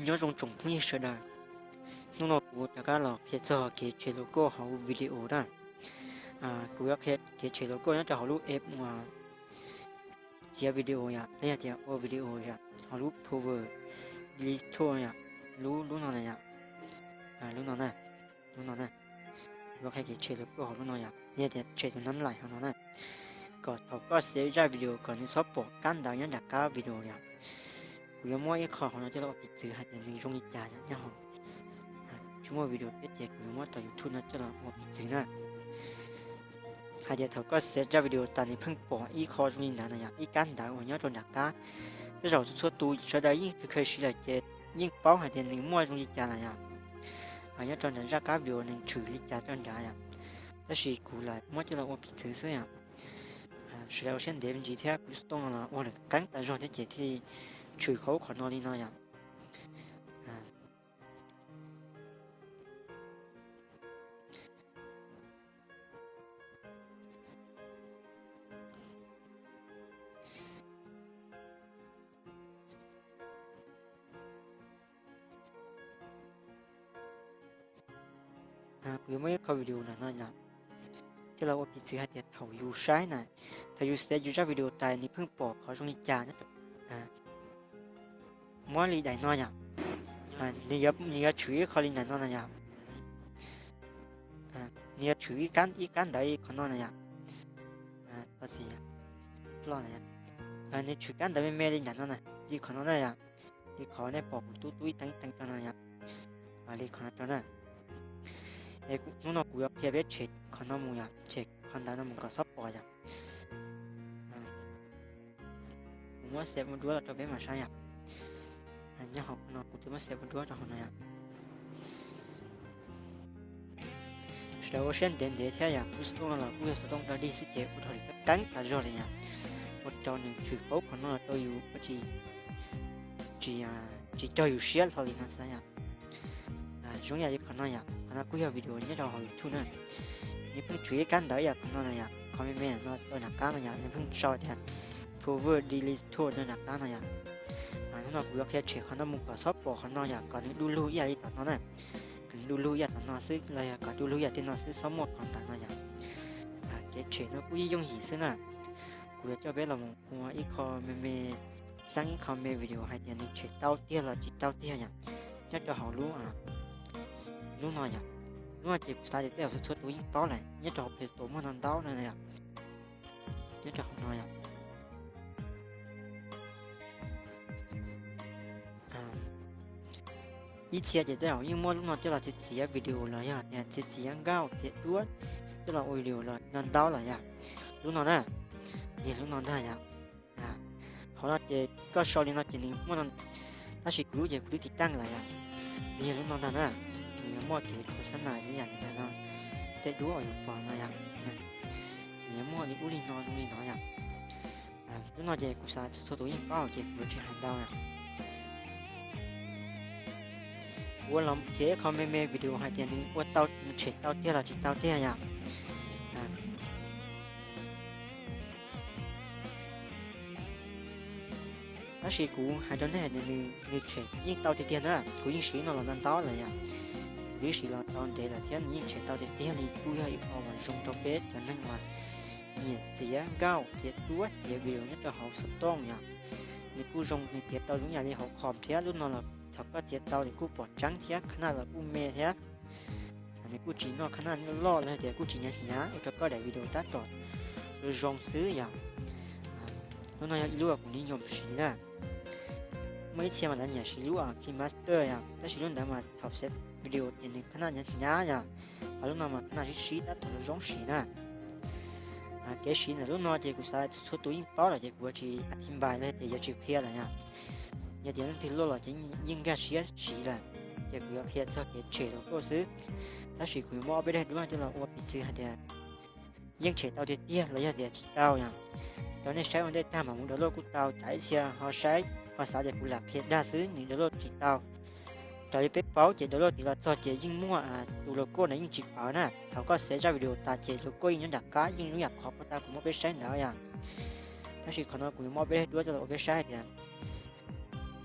Nyob zoo tsoom phooj ywg sawv daws, hnub no kuv rov qab los qhia txog kev tshem logo hauv video na. Kuv yuav qhia kev tshem logo nyob rau hauv lub app uas txiav video yom, los yog tias ua video yom, hauv lub Power Delete Tool yom, lub lub no na yom, lub no na, lub no na. Kuv yuav qhia kev tshem logo hauv lub no yom, yog tias tshem tus nab laim hauv no na, kom thaum koj save zaj video kom nws txhob pom kab ntawv nyob nram qab video yom. Kuv yuav muab ib qho hauv no coj los ua piv txwv hais tias nws zoo li cas yom, nyob hauv tsis muaj video thiab ces kuv yuav muab tus YouTube no coj los ua piv txwv na. Hais tias thaum koj save zaj video tas nws pheej pom ib qho zoo li ntawd na yom, ib kab ntawv uas nyob rau nram qab. Tej zaum txhua txhua tus sawv daws yeej kheev siv lawm ces yeej paub hais tias nws muaj zoo li cas lawm yom. Nyob rau nram zaj qab video nws tshwm li cas rau nrad yom. Tab sis kuv lam muab coj los ua piv txwv xwb yom. Sawv daws ua siab ntev me ntsis thiab, kuv lub xov tooj no los ua lawm qeeb tas zog thiab ces thiaj li tshwm hauv qhov no li no yom. Kuv yuav muab ib qho video ntawm no yom, coj los ua piv txwv hais tias thaum yus saib na, thaum yus save yus zaj video tas nws pheej pom qhov zoo li cas. Muab li daim no yom, nws yuav tshwm ib qho li ntawm no na yom. Nws yuav tshwm ib kab ntawv li qhov no na yom. Nws tshwm kab ntawv me me li ntawm no na, li qhov no na yom. Li qhov nej pom kuv tub tub ib teev ib teev rau no yom. Li qhov no rau na. Hnub no kuv yuav qhia peb tshem qhov no mus yom, tshem qhov ntawv no mus kom txhob pom yom. Kuv muab save ua duab los rau peb mam saib yom. Nyob hauv no kuv twb muab save ua duab rau hauv no yom. Sawv daws ua siab ntev ntev thiab yom, kuv lub xov tooj no los kuj yog xov tooj dog dig xwb ces ua rau li qeeb tas zog li yom. Ua rau nws tshwm paub qhov no los rau yus ua tsis, tsis raug yus siab hlo li no xwb yom. Zoo ib yam li qhov no yom, qhov no kuj yog video nyob rau hauv YouTube na. Nws pheej tshwm ib kab ntawv ib yam qhov no na yom, qhov me me no rau nram qab no yom, nws pheej sau tias Power Delete Tool rau nram qab no yom. Hnub no kuv yuav qhia tshem qhov no mus kom txhob pom qhov no yom, kom nws du lug ib yam li tom no na. Kom nws du lug ib yam tom no xwb los yog kom du lug ib yam tej no xwb, txhob muaj qhov ntawm no yom. Kev tshem no kuj yeej yooj yim xwb na. Kuv yuav coj peb los mus ua ib qho me me, xeeb ib qho me video hais tias nws tshem tau tiag los tsis tau tiag yom. Nyob rau hauv lub, lub no yom. Lub no ces kuv xav tias tej zaum txhua txhua tus yeej paub lawm, nyob rau hauv Play Store muaj ntau ntau no yom. Nyob rau hauv no yom. Ib txhia ces tej zaum yeej muaj lub no coj los txiav txiav video los yog tias txiav txiav nkauj txiav duab coj los ua video los ntau ntau los yom. Lub no na, niag lub no ntag yom. Hauv no ces koj sau li no ces nws muaj, tab sis kuv lub ces kuv twb tiv taaj lawm yom. Niag lub no ntag na, nws yuav muaj kev kho xab nas ib yam li ntawm no, tej duab uas yus pom no yom. Nws yuav muaj li ub li no zoo li no yom. Lub no ces kuv xav txhua tus yeej paub ces kuv yuav tsis hais ntau yom. Kuv ua los ces ib qho me me video hais tias nws ua tau, nws tshem tau tiag los tsis tau tiag yom. Tab sis kuv hais rau nej hais tias nws tshem yeej tau tiag tiag na, kuv yeej siv no los ntau ntau lawm yom. Kuv twb siv los tau ntev lawm thiab nws yeej tshem tau tiag tiag li, kuj yog ib qho uas zoo rau peb cov neeg uas nyiam txiav nkauj txiav duab txiav video nyob rau hauv xov tooj yom. Nws kuj zoo, nws txiav tau zoo yam li hauv com thiab. Lub no los thaum koj txiav tau nws kuj pom tseeb thiab, qhab naj los kuj me thiab. Nws kuj tsis noj qhab naj loj los tias kuj tsis hnyav hnyav, ua rau koj daim video tab tom zoo zoo xwb yom. Lub no yog ib lub kuv nij nyoos siv na. Muaj ib txhia mas lawv nyiam siv lub KineMaster yom, tab sis lub ntawd mas thaum save video ces nws qhab naj hnyav hnyav yom. Ho lub no mas qhab naj sib sib tab tom zoo zoo siv na. Kev siv ntawm lub no ces kuv xav txhua tus yeej paub lawm ces kuv yuav tsis a thi npais los tias yuav tsis qhia lawm yom. Yog tias leej twg loj los ces yeej nkag siab siv lawm, ces kuv yuav qhia txog kev tshem logo xwb. Tab sis kuv yuav muab ob peb daim duab coj los ua piv txwv hais tias yeej tshem tau tiag tiag los yog tias tsis tau yom. Rau nej saib ua ntej tag mam mus download kuj tau, tsam ib txhia ho saib ho xav tias kuv lam qhia dag xwb nws download tsis tau. Raws li peb paub ces download tid los txog ces yeej muaj tus logo na yeej tsis pawv na. Thaum koj save zaj video tas ces logo yeej nyob nram qab yeej zoo yam qhov puag ta kuv muab peb saib ntawd yom. Tab sis qhov no kuv yuav muab peb duab coj los ua peb saib hais tias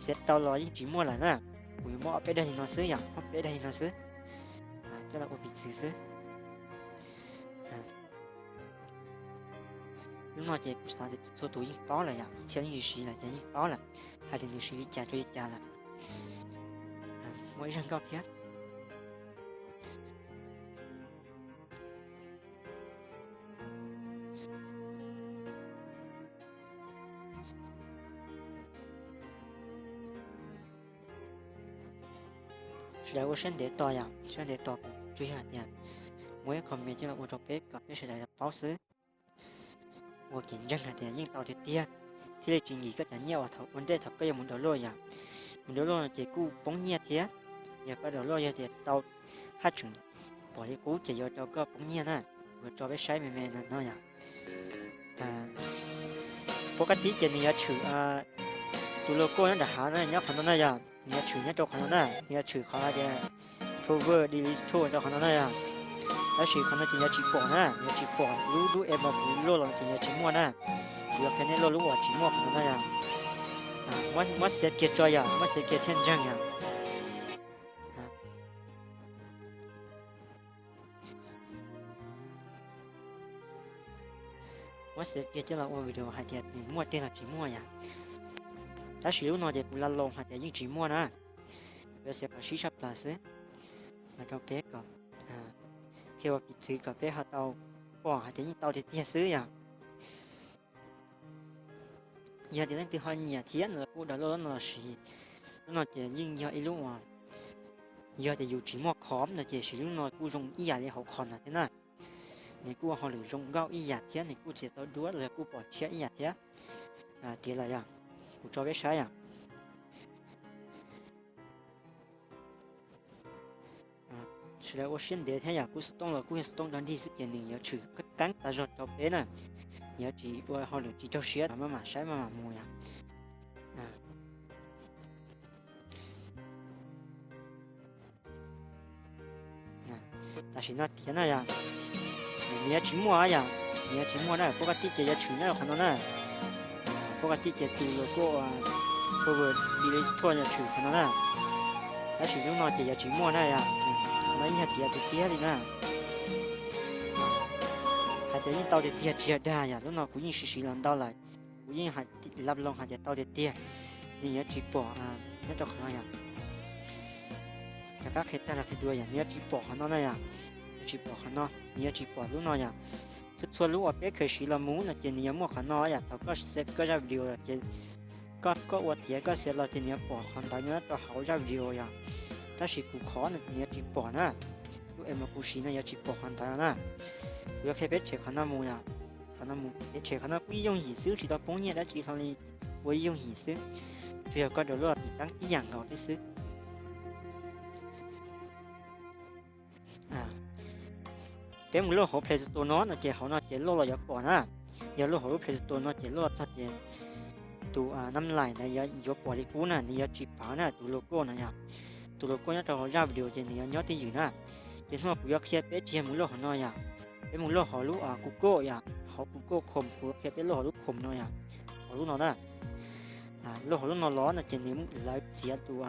save tau los yeej tsis muaj lawm na. Kuv yuav muab ob peb daim li no xwb yom, ob peb daim li no xwb, coj los ua piv txwv xwb. Lub no ces kuv xav tias txhua tus yeej paub lawm yom, ib txhia yeej siv lawm ces yeej paub lawm hais tias nws siv li cas rau li cas lawm. Muaj ib zaj nkauj thiab. Sawv daws ua siab ntev tos yom, siab ntev tos kuv tsuas yog hais tias muab ib qho me coj los ua rau peb kom peb sawv daws paub xwb. Ua kev ntseeg hais tias yeej tau tiag tiag, thiaj li tsis nkim koj cov nyiaj uas thaum ua ntej thaum koj yuav mus download yom. Mus download no ces kuj poob nyiaj thiab. Yog koj download yog tias tau haj tseem pom li qub ces yuav rau koj poob nyiaj na. Kuv tso peb saib me me no yom. Pov kab tib ces nws yuav tshwm tus logo nyob nram hav na, nyob qhov no na yom, nws yuav tshwm nyob rau qhov no na, nws yuav tshwm qhov hais tias cover delete rau qhov no na yom. Tab sis qhov no ces yuav tsis pom na, yuav tsis pom lub lub em uas kuv load los ces yuav tsis muaj na. Kuv yuav qhia nej load lub uas tsis muaj qhov no na yom. Muab xav kiag tso yom, muab xav kiag thiaj ntseeg yom. Muab xav kiag coj los ua video hais tias nws muaj tiag los tsis muaj yom. Tab sis lub no ces kuv la loos hais tias yeej tsis muaj na. Kuv yuav xav kom sib sab plaws xwb, los rau peb kom qhia ua piv txwv kom peb ho tau pom hais tias yeej tau tiag tiag xwb yom. Yog tias leej twg ho nyiam thiab no los kuj download lub no los siv. Lub no ces yeej yog ib lub uas yog tias yus tsis muaj com no ces siv lub no kuj zoo ib yam li hauv com no thiab na. Nws kuj ua hauj lwm zoo nkauj ib yam thiab, nws kuj txiav tau duab los yog kuj pom tshiab ib yam thiab. Tiav lawm yom, kuv tso peb saib yom. Sawv daws ua siab ntev thiab yom, kuv xov tooj los kuj yog xov tooj dog dig xwb ces nws yuav tshwm qeeb qeeb tas zog rau peb na. Yuav tsis ua hauj lwm tsis raug siab, maj mam saib maj mam mus yom. Tam sim no tiav na yom, nws yuav tsis muaj yom, nws yuav tsis muaj na, pov kab tib ces yuav tshwm nyob qhov no na. Pov kab tib ces tus logo cover delete rau yuav tshwm qhov no na. Tab sis lub no ces yuav tsis muaj na yom, no yeej yog tiav tiag tiag li na. Hais tias yeej tau tiag tiag tsis yog dag yom, lub no kuv yeej siv siv los ntau lawm, kuv yeej hais lab loos hais tias tau tiag tiag. Nws yuav tsis pom nyob rau qhov no yom. Rov qab qhia tag los qhia dua yom, nws yuav tsis pom qhov no na yom, yuav tsis pom qhov no, nws yuav tsis pom lub no yom. Txhua txhua lub uas peb kheev siv los mus no ces nws yuav muaj qhov no yom, thaum koj save koj zaj video los ces koj, koj ua tiav koj save los ces nws yuav pom qhov ntawd nyob rau hauv zaj video yom. Tab sis kuv qhov no ces nws yuav tsis pom na, lub em uas kuv siv no yuav tsis pom qhov ntawd na. Kuv yuav qhia peb tshem qhov no mus yom, qhov no mus, peb tshem qhov no kuj ib yooj yim xwb, tsis tau poob nyiaj dab tsi hlo li, ua ib yooj yim xwb, tsuas yog koj download tiv taab ib yam nkaus thiab xwb. Peb mus load hauv Play Store no no ces hauv no ces load los yuav pom na. Yog load hauv lub Play Store no ces load los txog ces tus nab lais ntawd yuav pom li qub na, nws yuav tsis pawv na, tus logo no yom. Tus logo nyob rau hauv zaj video ces nws yuav nyob twj ywm na. Ces hnub no kuv yuav qhia peb tsis yog mus load hauv no yom, peb mus load hauv lub Google yom, hauv Google Chrome, kuv yuav qhia peb load hauv lub Chrome no yom, hauv lub no na. Load hauv lub no los no ces nws lawv txiav tus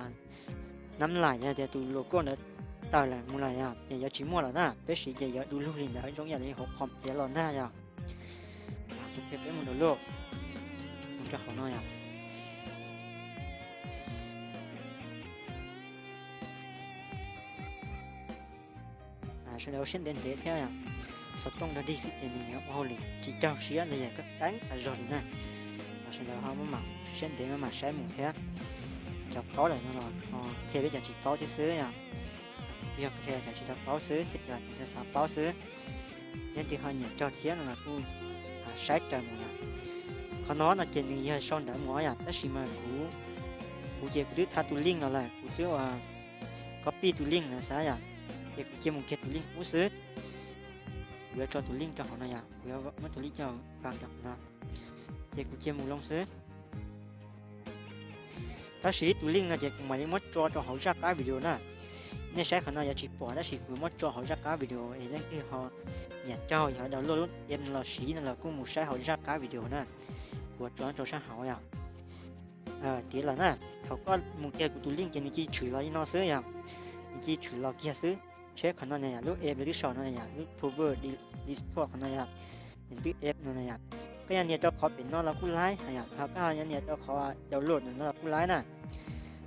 nab lais yog tias tus logo ntawd tawm lawm mus lawm yom, ces yuav tsis muaj lawm na, peb siv ces yuav du lug li ntawd zoo ib yam li hauv Chrome txiav los ntag yom. Kuv qhia peb mus download mus rau hauv no yom. Sawv daws ua siab ntev ntev thiab yom, xov tooj dog dig xwb ces nws yuav ua hauj lwm tsis raug siab los yog koj teeb tas zog li na. Los sawv daws ho maj mam siab ntev maj mam saib mus thiab. Cov paub lawm no los ho qhia peb cov tsis paub thiab xwb yom. Yog qhia cov tsis tau paub xwb thiab cov tsis tau xav paub xwb. Leej twg ho nyiam raug thiab no los kuj saib raws mus yom. Qhov no no ces nws yog sau ntawv mus yom, tab sis mas kuv, kuv ces kuv twb tha tus link los lawm, kuv twb ua copy tus link na xav yom, ces kuv cia mus kiag tus link qub xwb. Kuv yuav tso tus link rau hauv no yom, kuv yuav muab tus link coj mus rau hauv no, ces kuv cia mus loo xwb. Tab sis tus link no ces kuv mam li muab tso rau hauv zaj qab video na. Nej saib qhov no yuav tsis pom tab sis kuv muab tso hauv zaj qab video es leej twg ho nyiam raug yog download lub em los siv no los kuj mus saib hauv zaj qab video na. Kuv tso rau sab hauv yom. tiav lawm na. Thaum koj mus kiag kuv tus link ces nws cia li tshwm los li no xwb yom. Nws cia li tshwm los kiag xwb. Tsheb qhov no na yom, lub app twb sau no na yom, lub cover desktop qhov no yom, nws twb app no na yom. Koj yuav nias rau qhov pem no los kuj laib yom, ho koj yuav nias rau qhov download no los kuj laib na.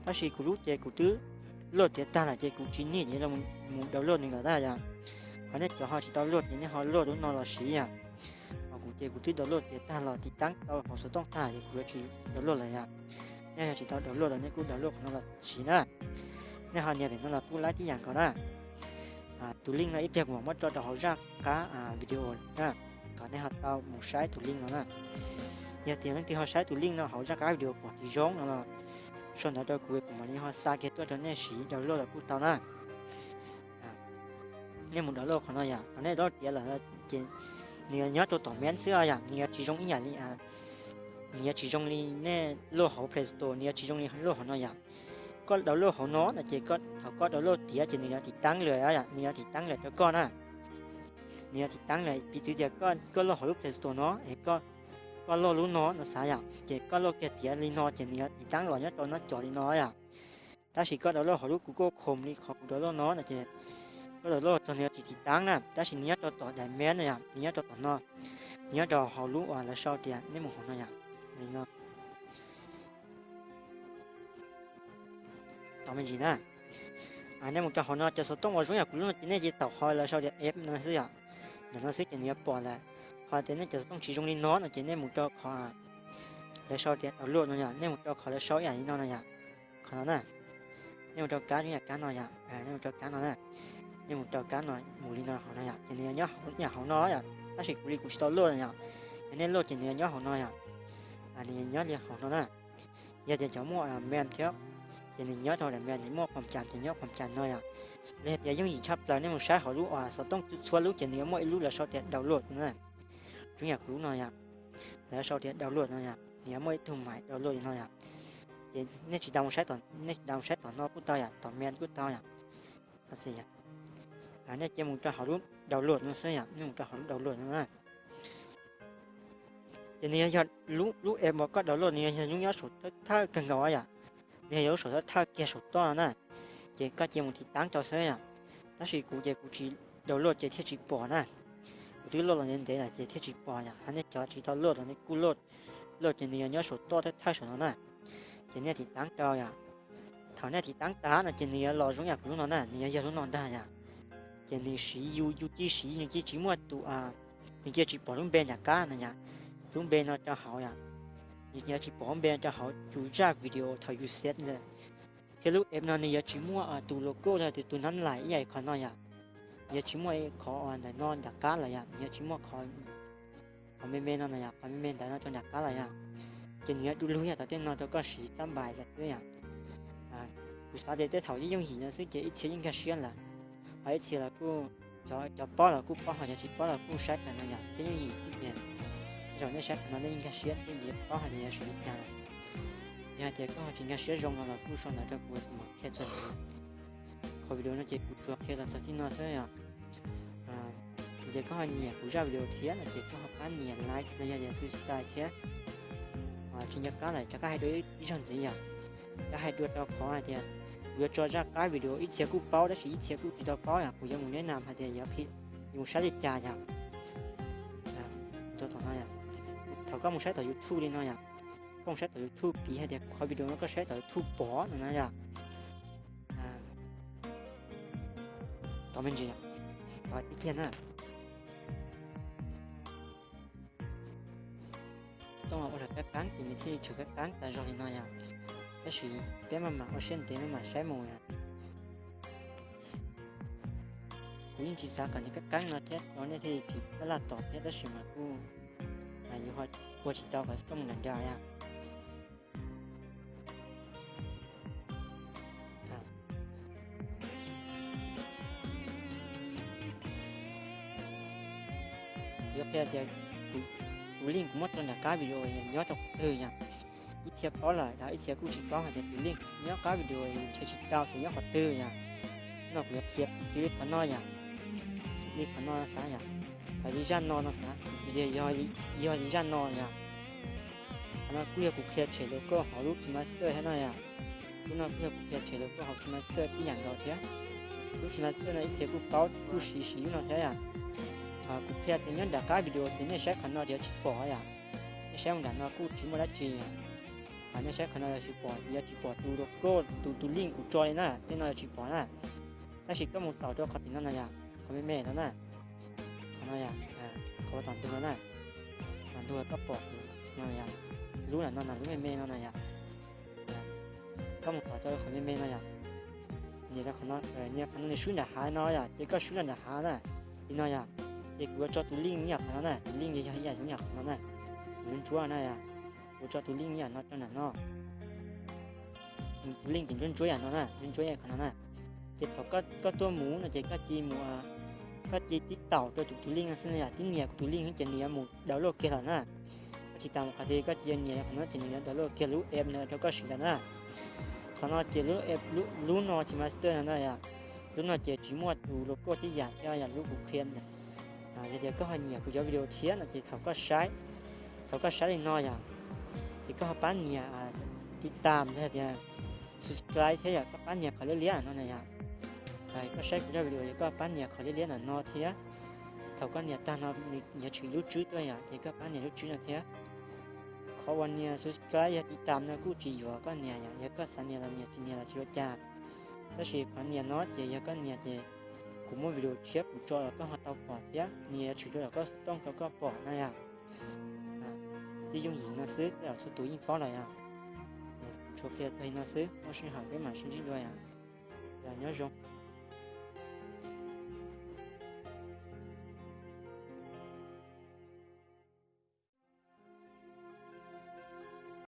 Tab sis kuv lub ces kuv twb load tiav tag lawm ces kuv tsis nias ces mus download nws lawm na yom. Ho nej cov ho tsis tau load ces nej ho load lub no los siv yom. Ho kuv ces kuv twb download tiav tag los tiv taab tau hauv xov tooj tag ces kuv yuav tsis download lawm yom. Nej yog tsis tau download los nej kuj download qhov no los siv na. Nej ho nias pem no los kuj laib tib yam nkaus na. Tus link no ib pliag kuv mam muab tso rau hauv zaj qab video na, kom nej ho tau mus saib tus link no na. Yog tias leej twg ho saib tus link no hauv zaj qab video pom tsis zoo no los sau ntawv rau kuv, kuv mam li ho xa kiag tuaj rau nej siv download los kuj tau na. Nej mus download qhov no yom, qhov nej download tiav lawm ces nws yuav nyob rau tom main xwb yom, nws yuav tsis zoo ib yam li, nws yuav tsis zoo li nej load hauv Play Store, nws yuav tsis zoo li load hauv no yom. Koj download hauv no no ces thaum koj download tiav ces nws yuav tiv taab lawm yom, nws yuav tiv taab lawm rau koj na. Nws yuav tiv taab lawm, piv txwv tias koj load hauv lub Play Store no es koj load lub no no xav yom, ces koj load kiag tiav li no ces nws yuav tiv taab los nyob rau nab cov li no yom. Tab sis koj download hauv lub Google Chrome li qhov kuv download no no ces koj download txog nws yuav tsis tiv taab na, tab sis nws nyob rau tom daim main no yom, nws nyob rau tom no, nws nyob rau hauv lub uas lawv sau tias nej mus hauv no yom, li no. Tau me ntsis na. Nej mus rau hauv no cov xov tooj uas zoo yam kuv lub no ces nej cia li taum qhov lawv sau tias app no xwb yom. Ntawm no xwb ces nws yuav pom lawm. Ho tias nej cov xov tooj tsis zoo li no no ces nej mus rau qhov lawv sau tias download no yom, nej mus rau qhov lawv sau ib yam li no no yom. Qhov no na, nej mus rau kab zoo yam kab no yom, nej mus rau kab no na. Nej mus rau kab no mus li no hauv no yom, ces nws yuav nyob ib yam hauv no yom, tab sis kuv li kuv tsis tau load no yom. Yog nej load ces nws yuav nyob hauv no yom. Nws yuav nyob li hauv no na. Yog tias cov muaj main thiab ces nws nyob rau daim main, muaj qhom cas ces nyob qhom cas no yom. Los yog tias yooj yim tshaj plaws nej mus saib hauv lub uas xov tooj txhua lub ces nws yuav muaj ib lub lawv sau tias download no na. Zoo yam kuv lub no yom, lawv sau tias download no yom, nws yuav muaj ib tug mais download li no yom. Ces nej tsis tas mus saib, nej tsis tas mus saib tom no kuj tau yom, tom main kuj tau yom. Nej cia li mus rau hauv lub download no xwb yom, nej mus rau hauv lub download no na. Ces nws yog, yog lub app uas koj download nws yog, yog lub nyob saum thawj thawj kawg nkaus yom. Nws yog lub saum thawj thawj kiag saum toj no na. Ces koj cia li mus tiv taab rau xwb yom. Tab sis kuv ces kuv tsis download ces thiaj tsis pom na. Kuv twb load los ntev ntev lawm ces thiaj tsis pom yom. Ho nej cov tsis tau load los nej kuj load, load ces nws yuav nyob saum toj thawj thawj saum no na. Ces nej tiv taab rau yom. Thaum nej tiv taab tas no ces nws yuav los zoo yam kuv lub no na, nws yuav yog lub no ntag yom. Ces nws siv yus, yus cia li siv, nws cia li tsis muaj tus, nws cia li tsis pom lub npe nram qab no yom. Lub npe no rau hauv yom. Nws yuav tsis pom lub npe rau hauv tus zaj video thaum yus save lawm. Thiab lub app no nws yuav tsis muaj tus logo los tus nab lais ib yam qhov no yom. Yuav tsis muaj qhov ntawm no nram qab lawm yom, yuav tsis muaj qhov, qhov me me no no yom, qhov me me ntawd no rau nram qab lawm yom. Ces nws yuav du lug yam tom tej no rau koj siv xab npais lawm xwb yom. Kuv xav tias tej thaum yooj yim no xwb ces ib txhia yeej nkag siab lawm. Ho ib txhia los kuj, cov paub los kuj paub, ho cov tsis paub los kuj saib qhov no yom, thiab yooj yim xwb ces tej zaum nej saib qhov no nej yeej nkag siab thiab yeej paub hais tias yuav siv li cas lawm. Yog hais tias koj ho tsis nkag siab zoo no los kuj sau ntawv rau kuv, kuv mam qhia txog ntawd. Qhov video no ces kuv tsuas qhia los txog txij no xwb yom. Yog tias koj ho nyiam kuv zaj video thiab no ces koj ho pab nias like los yog tias subscribe thiab. Tsis nco qab lawm, rov qab hais dua ib zaug ntxiv yom. Rov qab hais dua rau qhov hais tias kuv yuav tso zaj qab video ib txhia kuj paub tab sis ib txhia kuj tsis tau paub yom, kuv yuav mus neb nam hais tias yuav, yuav mus saib li cas yom. Thaum koj mus saib tom YouTube li no yom, koj mus saib tom YouTube piv hais tias qhov video no koj saib tom YouTube pom no na yom. Tau me ntsis, tau ib pliag na. Tooj los ua rau kab qaab ces nws thiaj li tsum kab qaab tas zog li no yom. Tab sis peb maj mam ua siab ntev maj mam saib mus yom. Kuv yeej tsis xav kom nws kab qaab no thiab rau nej thiaj li phim laj laj tos thiab tab sis mas kuj yuav ua tsis tau kom tooj nram nra yom. Yuav qhia tias tus link kuv muab tso nram qab video nyob rau qhov twg yom. Ib txhia paub lawm, ib txhia kuj tsis paub hais tias tus link nyob qab video ntshe tsis tau ces nyob qhov twg yom. No kuv yuav qhia piv li qhov no yom, li qhov no xav yom, hais li zaj no no xav, yog li zaj no yom. Qhov no kuj yog kuv qhia tshem los koj hauv lub KineMaster thiab no yom. Lub no kuj yog kuv qhia tshem los koj hauv KineMaster tib yam nkaus thiab. Lub KineMaster no ib txhia kuj paub kuj siv siv lub no thiab yom. Kuv qhia tias nyob nram qab video ces nej saib qhov no ces yuav tsis pom yom. Nej saib mus nram no kuj tsis muaj dab tsi yom. Nej saib qhov no yuav tsis pom, yuav tsis pom tus logo, tus tus link kuv tso li na, tej no yuav tsis pom na. Tab sis koj mus taum rau qhov tim no no yom, qhov me me no na. Qhov no yom, qhov tom ntug no na. Tom ntug koj pom no yom, lub nram no na, lub me me no na yom. Koj mus taum rau qhov me me no yom. Nias rau qhov no, nias qhov no nws swb nram hav no yom, ces koj swb los nram hav na. Li no yom, ces kuv yuav tso tus link ib yam qhov no na, tus link yog ib yam zoo yam qhov no na. Tus ntsuab ntsuab na yom, kuv tso tus link ib yam no rau nram no. Tus link ces ntsuab ntsuab yam no na, ntsuab ntsuab yam qhov no na. Ces thaum koj tuaj mus no ces koj cia mus, koj cia tib taum rau tus tus link no xwb na yom, tib nias kuv tus link ces nws yuav mus download kiag lawm na. Koj tsis tas mus qhov twg, koj cia nias qhov no ces nws yuav download kiag lub app no rau koj siv lawm na. Qhov no ces lub app, lub no KineMaster no na yom, lub no ces tsis muaj tus logo tib yam thiab yom, lub kuv qhia. Yog tias koj ho nyiam kuv cov video thiab no ces thaum koj saib, thaum koj saib li no yom, ces koj ho pab nias tiv tam los tias subscribe thiab yom, koj pab nias qhov liab liab no na yom. Koj saib kuv zaj video ces koj pab nias qhov liab liab ntawm no thiab. Thaum koj nias tag no nws yuav tshwm lub tswb tuaj yom, ces koj pab nias lub tswb no thiab. Qhov uas nias subscribe yog tiv tam no kuj tsis yuav koj nias yom, yog koj xav nias los nias, tsis nias los tsis ua cas. Tab sis qhov nias no ces yog koj nias ces kuv muab video tshiab kuv tso los koj ho tau pom thiab, nws yuav tshwm rau koj xov tooj rau koj pom na yom. Twb yooj yim no xwb, tej zaum txhua tus yeej paub lawm yom. Tsuas qhia tag li no xwb, muaj sij hawm peb mam sib ntsib dua yom. Nyob zoo.